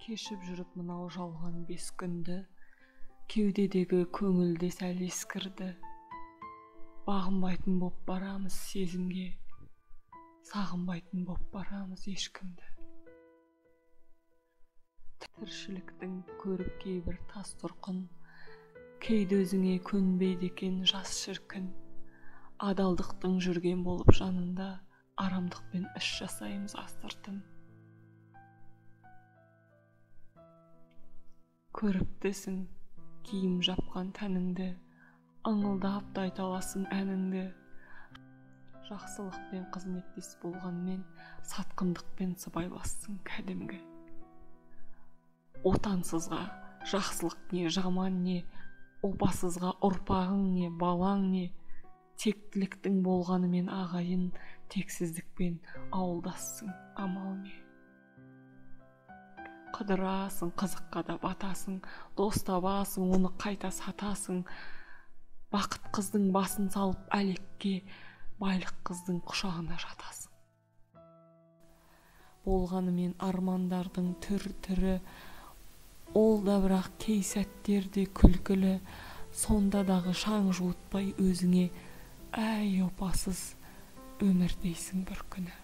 Кешіп жүріп мынау жалған 5 күнді, кеудедегі көңіл де сәл ескірді. Бағынбайтын боп барамыз сезімге, сағынбайтын боп барамыз ешкімді. Тіршіліктің көріп кейбір тас тұрқын, кейде өзіңе көнбейді екен жас шіркін. Адалдықтың жүрген болып жанында, арамдықпен іс жасаймыз астыртын. Көріптісің киім жапқан тәніңді, ыңылдап та айта аласың әніңді. Жақсылықпен қызметтес болғанмен, сатқындықпен сыбайлассың кәдімгі. Отансызға жақсылық не, жаман не, опасызға ұрпағың не, балаң не. Тектіліктің болғанымен ағайын, тексіздікпен ауылдассың амал не. Қыдырасың, қызыққа да батасың, дос табасың, оны қайта сатасың. Бақыт қыздың басын салып әлекке, байлық қыздың құшағына жатасың. Болғанымен армандардың түр-түрі, ол да бірақ кей сәттерде күлкілі, сонда дағы шаң жуытпай өзіңе, әй опасыз өмір дейсің бір күні.